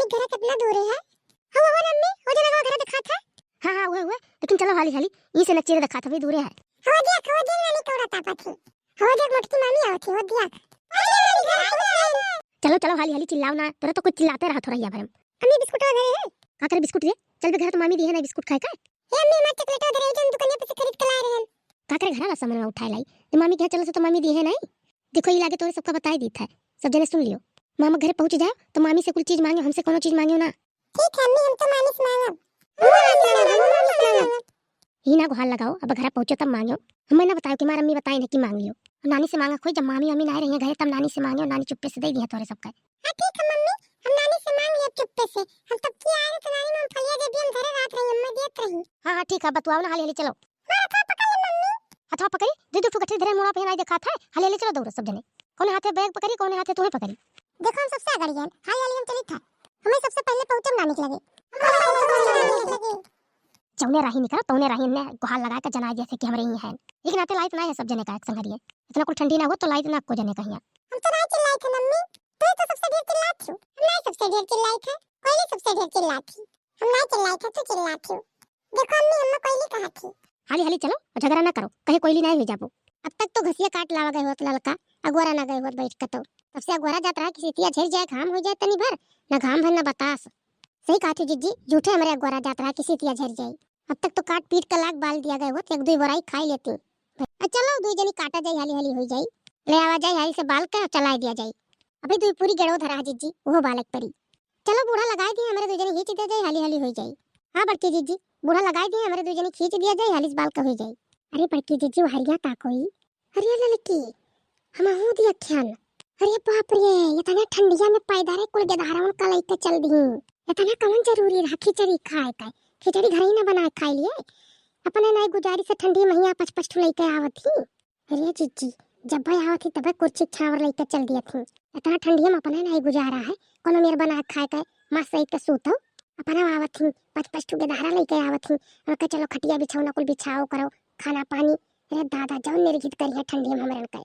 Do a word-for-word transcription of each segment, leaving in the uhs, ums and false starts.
घर कितना दूर है? हो, हो, मम्मी, हो जा लगा घर दिखात है। हाँ, हाँ, हुए, हुए, लेकिन चलो हाली, हाली, यहीं से नच्चेरे दिखात है, भाई, दूरे है। हो देख, हो देख, नानी कौड़ा तापत है। हो देख, मोटकी मामी आवत है, हो देख। चलो, चलो, हाली, हाली, चिल्लाओ ना, तोरा तो कुछ चिल्लाते रहा थोड़ा ही भरम। अम्मी, बिस्कुट वगैरह है? का करे बिस्कुट रे? चल बे घर, तो मामी दी है ना बिस्कुट खाए का। हे अम्मी, हमार चॉकलेट उधर है, जो हम दुकानिया पे से खरीद के लाए रहन। का करे घरा ला सामान उठाए लाई? तो मामी के यहाँ चलो से तो मामी दी है नहीं। देखो, ये लागे तोरे सबका बताई दीत है, सब जने सुन लियो। मामा घरे पहुँच जाओ तो मामी से कुल चीज मांगे, हमसे कोनो चीज मांगे ना। ठीक है अम्मी, हम तो मामी से मांगब। हम मामी से मांगब, हम मामी से मांगब। ही ना गुहार लगाओ, अब घरा पहुँचो तब मांगो। हमें ना बताओ कि मार अम्मी बताई नहीं कि मांग लियो। नानी से मांगा कोई, जब मामी अम्मी ना रही है घरे तब नानी से मांगे, नानी चुप्पे से दे दिया तोरे सबका। हाँ ठीक है मम्मी, हम नानी से मांग लिया चुप्पे से। हम तब की आए तो नानी मूंगफलिया दे दी, हम घरे रात रही, अम्मा देत रही। हाँ, हाँ, ठीक है, बतुआओ ना, हाली हाली चलो। हमार हथवा पकड़ ले मम्मी। हथवा पकड़ी, दू दू ठो गठरी धरे मुड़ा पे नाई देखात है, हाली हाली चलो दौड़ो सब जने। कौने हाथे बैग पकड़ी, कौने हाथे तुम्हें पकड़ी। देखो हम सबसे आगे गए, हाली हाली हम चली था। हमें सबसे पहले पहुंचम नानी के लगे। जौने राही निकला, तौने राही ने गुहार लगा के जनाई दिया थे कि हमरे ही हैं। एक नाते लाइत ना है सब जने का एक संगरिये। इतना कुल ठंडी ना हो तो लाइत ना को जने कहिया। हम तो ना चिल्लाई थे मम्मी, तू ही तो सबसे ढेर चिल्लात थी। हम ना सबसे ढेर चिल्लाई थे, कोयली सबसे ढेर चिल्लात थी। हम ना चिल्लाई थे, तू चिल्लात थी। देखो अम्मी, अम्मा कोयली कहा थी। हाली हाली चलो, झगड़ा ना करो, कहीं कोयली ना हो जाबो। अब तक तो घसिया काट लावा गए होत ललका, अगोरा ना गए होत बैठ के तो। तब से अगोरा जात रहा कि सितिया झर जाए, घाम हो जाए तनी भर, ना घाम भर ना बतास। सही कहा थी जिज्जी, झूठे हमरे अगोरा जात रहा कि सितिया झर जाए। अब तक तो काट पीट के लाग बाल दिया गए होत, एक दुई बोराई खाई लेती। आ चलो दुई जनी काटा जाई, हाली हाली हो जाई, ले आवा जाई हाली से बाल के चलाई दिया जाई। अभी दुई पूरी गेड़ो धरा है जिज्जी, वो बालक परी। चलो बूढ़ा लगाई दिए, हमरे दुई जनी खींच दिया जाई, हाली हाली हो जाई। हाँ बड़की जिज्जी, बूढ़ा लगाई दिए, हमरे दुई जनी खींच दिया जाई, हाली से बाल का हो जाई। अरे बड़की जिज्जी, वो हरिया का कोई? अरे ललकी, हम आहू दिया ख्याल। अरे बाप रे, इतना ठंडिया में पैदा रे कुल गेदहरवन का लइके चल दी। इतना कौन जरूरी रहा खिचड़ी खाए का? खिचड़ी घर ही ना बनाए खाए लिए। अपने नाई गुजारी से ठंडी महिया पच पच ठुलाई के आवत ही। अरे जिज्जी, जब भाई आवत ही तबे कुर्सी छावर लइके चल दिया थी। इतना ठंडिया में अपने नाई गुजारा है, कोनो मेर बना खाए के मस्त सहित के सूतो। अपना आवत ही, पच पच ठु गेदहरा लइके आवत ही। उनके चलो खटिया बिछौना कुल बिछाओ करो, खाना पानी। अरे दादा, जौन निर्घित करी है ठंडिया में हमरन के।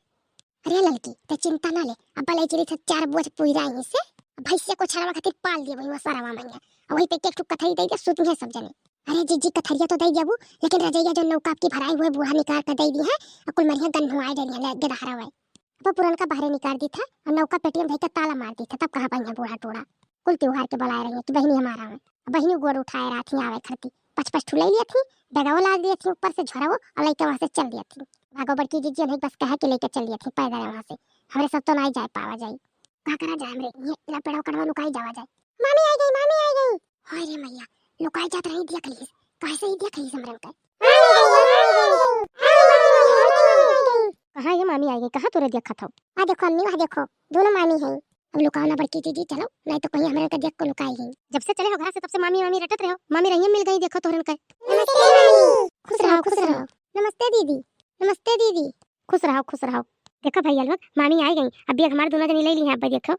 अरे ललकी, ते चिंता ना ले, अब ले चली था चार बोझ पुइरा यहीं से, भैंसिया को छरवा खातिर पाल दिए वही सरवा मैया। और वही पे एक ठु कथरी दे दिया, सुत है सब जने। अरे जिज्जी, कथरिया तो दे दिया वो, लेकिन रजैया जो नौका की भराई हुए बूढ़ा निकाल कर दे दी है, और कुल मरिया गन हुआ दे दिया, ले गेदहरा हुआ। अब पुरनका बाहरे निकाल दी था, और नौका पेटियम धई के ताला मार दी था, तब कहाँ पाई है बूढ़ा टूड़ा। कुल त्योहार के बुलाए रही है कि बहिनी हमारा है, बहिनी गोड़ उठाए रहा थी आवे खरती, पच पच ठुलाई लिया थी, डगाओ ला दिया थी ऊपर से झोराओ, और लइके वहाँ से चल दिया थी। भागो बड़की जिज्जी, नहीं बस कहे के लेके चल दिया थी पैदल वहाँ से। हमरे सब तो नाई जाए पावा जाई। का करा जाए हमरे, ये इला पेड़वा कड़वा लुकाई जावा जाए। मामी आई गई, मामी आई गई। हाय रे मैया, लुकाई जात रही, देख लीस, कैसे ही देख लीस हमरन के। कहाँ ये मामी आई गई, कहाँ तोरे देखत हो? आ देखो अम्मी, वहाँ देखो, दोनों मामी हैं। अब लुकाओ ना बड़की जिज्जी, चलो, नहीं तो कहीं हमरन के देख को लुकाई गई। जब से चले हो घर से तब से मामी मामी रटत रहो, मामी रहिए मिल गई, देखो तोहरन के। नमस्ते मामी। खुश रहो, खुश रहो। नमस्ते दीदी, नमस्ते दीदी। खुश रहो, खुश रहो। देखो भैया लोग, मामी आई गई, अब बैग हमार दोनों जनी ले ली हैं, अब देखो।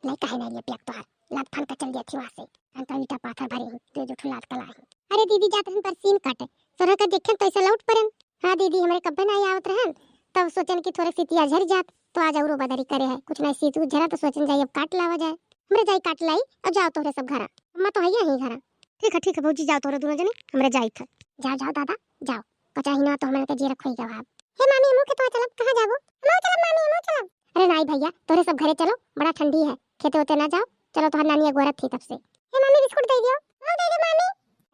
ले काहे नहीं लिए बैग तोहार, लात फान के चल दिया थी वहाँ से। हम तो ईटा पाथर भरे हैं, दो दो ठो लात कला है। अरे दीदी जात रहन परसीन काटे, तोहरा के देखेन तो ऐसे लौट पड़ेन। हाँ दीदी, हमरे कब्बे नहीं आवत रहन, तब सोचन कि थोड़े सितिया झर जात, तो आज औरो बदरी करे है, कुछ नहीं सीत उत झरा तो सोचन जाई अब काट लावा जाए। हमरे जाई काट लाई, अब जाओ तोहरे सब घरा, अम्मा तो है यहीं घरा। ठीक है, ठीक है भौजी, जाओ तोहरे दोनों जनी, हमरे जाई था। जाओ, जाओ दादा, जाओ, कचरा ही ना तो हमरे के जे रखोई गवा। हे मामी, हमहू खेतवा चलब, कहाँ जाबो? हमहू चलब मामी, हमहू चलब। अरे नाई भैया, तोहरे सब घरे चलो, बड़ा ठंडी है, खेते ओते ना जाओ, चलो तोहर नानी अगोरत थी तब से। हे मामी, बिस्कुट दे दियो। हाँ, दे दे मामी।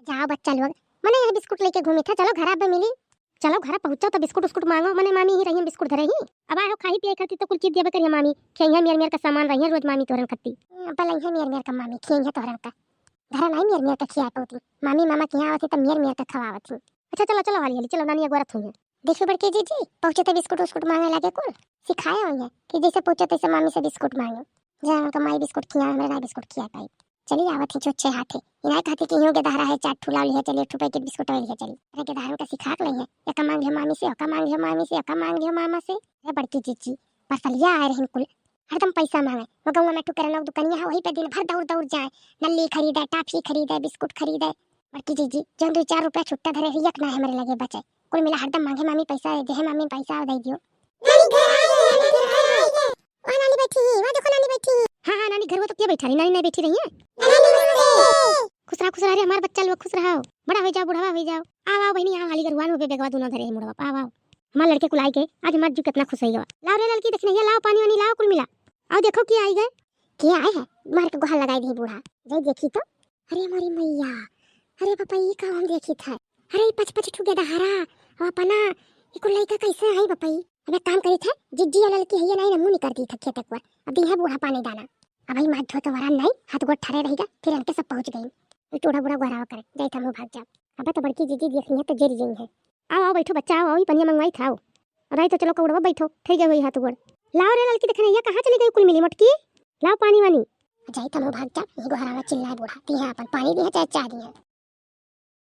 जाओ बच्चा लोग, मने यह बिस्कुट लेके घूमी था, चलो घर अब मिली। चलो घर पहुँचो तो बिस्कुट उस्कुट मांगो, मने मामी ही रही बिस्कुट धरे ही। अब आए हो खाई पिए खाती तो कुल चीज देबे करिए मामी, खियाइहे मेर मेर का सामान रहिए रोज मामी तोहरन खत्ती। अब लइहे मेर मेर का मामी, खियाइहे तोहरन का। धरा नाई मेर मेर का खिया पौती, मामी मामा के यहाँ आवत ही तो मेर मेर का खवावत ही। अच्छा चलो चलो हाली हाली चलो, नानी अगोरत हुई है। देखियो बड़की जीजी, पहुँचे तो बिस्कुट उस्कुट मांगे लगे कुल, सिखाए हुई है कि जैसे पहुँचे तैसे मामी से बिस्कुट मांगे। जा उनका माई बिस्कुट खिया, हमरे नाई बिस्कुट खिया पाई। चली आवत ही छोच्छे हाथे। इनाय कहती कि यूं गेदहरा है, चार ठुला लिहे चली, एक ठु पैकेट बिस्कुट और लिहे चली। अरे गेदहरन का सिखा के लई है, एका मांग लियो मामी से, ओका मांग लियो मामी से, ओका मांग लियो मामा से। अरे बड़की जीजी, परसलिया आए रहन कुल, हरदम पैसा मांगे। वो गौवा में ठु किराना दुकानिया है, वहीं पे दिन भर दौड़ दौड़ जाए, नल्ली खरीदे, टाफी खरीदे, बिस्कुट खरीदे। बड़की जीजी, जौन दो चार रुपया छुट्टा धरे रही, एक ना हमरे लगे बचे। कुल मिला हरदम मांगे, मामी पैसा दे दे, मामी पैसा दे दियो। नानी घर आई है, नानी घर आई है। वहाँ नानी बैठी है, वहाँ देखो नानी बैठी है। हाँ, हाँ, नानी घर वो तो क्या बैठा रही, नानी नहीं बैठी रही है। नानी खुश रहा, खुश रहा रे हमार बच्चा लोग, खुश रहा। बड़ा होइ जाओ, बुढ़वा होइ जाओ। आओ, आओ बहिनी, आओ, हाली गरुआन हो बे, बेगवा दुनो धरे है मुड़वा, आओ, आओ। हमार लड़के कुल आइ के आज हमार जीव केतना खुश होइ गवा। लाओ रे ललकी, देखनहिया, लाओ पानी वानी, लाओ कुल मिला। आओ देखो के आइ गए। के आए है? मार के गोहार लगाइ दी बूढ़ा। जाई देखी तो। अरे मोरी मैया, अरे बापा, ई का हम देखी था? अरे ई पच पच ठू गेदहरा, अब अपना ई कुल लइका कैसे आई बापा ई? अब एक काम करी था, जिज्जी या ललकी है ये नहीं ना मुंह निकर दी था खेते को। अब दी है बूढ़ा पानी दाना। अब भाई माथ धो तो वरान नहीं, हाथ गोड़ ठरे रहेगा, फिर इनके सब पहुंच गई। ई टूढ़ा बूढ़ा गोहरावा करे, जाई था मुंह भाग जा। अब तो बड़की जिज्जी देखी है तो जरी गई है। आओ, आओ, बैठो बच्चा, आओ, आओ, ई पनिया मंगवाई था, आओ। अरे तो चलो कौड़वा बैठो, ठई गए होई हाथ गोड़। लाओ रे ललकी, देखनहिया, कहाँ चली गई कुल मिली मोटकी? लाओ पानी वानी। जाई तमो भाग जा, ई गोहरावा चिल्लाए बूढ़ा, दी है अपन पानी दी है चाहे चाय दी है।